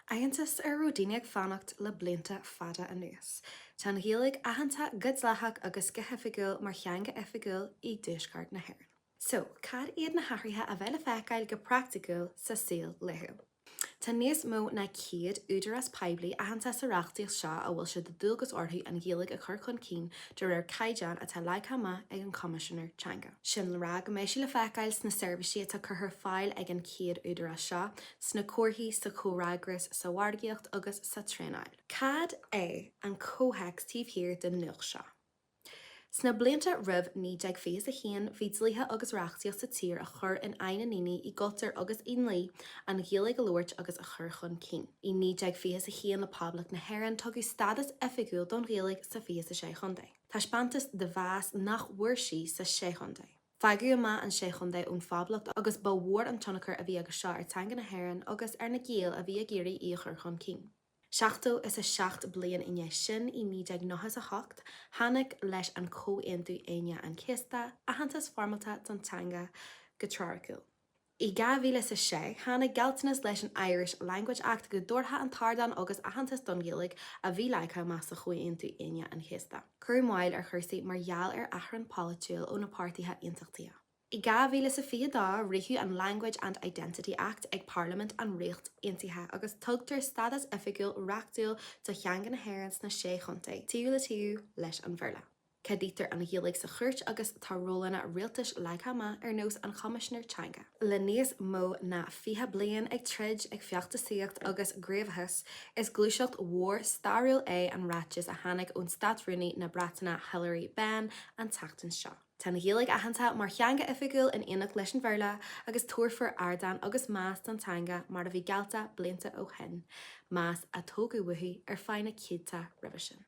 Aitheantas ar a raibh daoine ag fanacht le blianta fada anuas. Tá an Ghaeilge aitheanta go dleathach agus go hoifigiúil mar theanga oifigiúil i dTuaisceart na hÉireann. So, cad iad na hathruithe a bheidh le feiceáil go praiticiúil sa saol laethúil? Tá níos mó ná 100 údarás poiblí aitheanta sa reachtaíocht seo a bhfuil sé de dualgas orthu an Ghaeilge a chur chun cinn de réir caighdeán atá leagtha amach ag an Choimisinéir Teanga. Sin le rá go mbeidh sí le feiceáil sna seirbhísí atá curtha ar fáil ag an 100 údarás seo, sna comharthaí, sa chomhfhreagras, sa mhargaíocht agus sa traenáil. Cad é an comhthéacs taobh thiar den nuacht seo? Sna blianta roimh 1921 bhí dlíthe agus reachtaíocht sa tír a chuir in aghaidh na ndaoine i gcultúr agus i ndlí an Ghaeilge a labhairt agus a chur chun cinn. I 1921 le Poblacht na hÉireann tugadh stádas oifigiúil don Ghaeilge sa 26 chontae. Taispeántas de mheas nach bhfuair sí sa Sé Chontae. Fágadh amach an Sé Chontae ón Phoblacht agus ba mhór an tionchar a bhí aige seo ar teanga na hÉireann agus ar na Gaeil a bhí ag iarraidh í a chur chun cinn. 77 bliain i ndiaidh sin, i 1998, tháinig leis an Chomhaontú Aoine an Chéasta, aitheantas foirmeálta don teanga go teoiriciúil. I 2006, tháinig gealltanas leis an Irish Language Act go dtabharfadh an t-ardán agus aitheantas don Ghaeilge a bhí leagtha amach sa Chomhaontú Aoine an Chéasta. Cuireadh moill ar chúrsaí mar gheall ar achrann polaitiúil ó na páirtithe aontachtaithe. I 2022, ritheadh an Language and Identity Act ag Parlaimint an Ríocht Aontaithe agus tugtar stádas oifigiúil reachtúil do theanga na hÉireann sna Sé Chontae, taobh le taobh leis an Bhéarla. Ceadaítear an Ghaeilge sa chúirt agus tá rólanna rialtais leagtha amach ar nós an Choimisinéir Teanga. Le níos mó ná 20 bliain ag troid, ag feachtasaíocht agus gníomhachas, is gluaiseacht mhór stairiúil é an ráiteas a tháinig ón Státrúnaí na Breataine Hilary Benn an tseachtain seo. Tá an Ghaeilge aitheanta mar theanga oifigiúil in éineacht leis an Bhéarla agus tabharfar ardán agus meas don teanga mar a bhí geallta blianta ó shin, meas a tógadh uaithi ar feadh na céadta roimhe sin.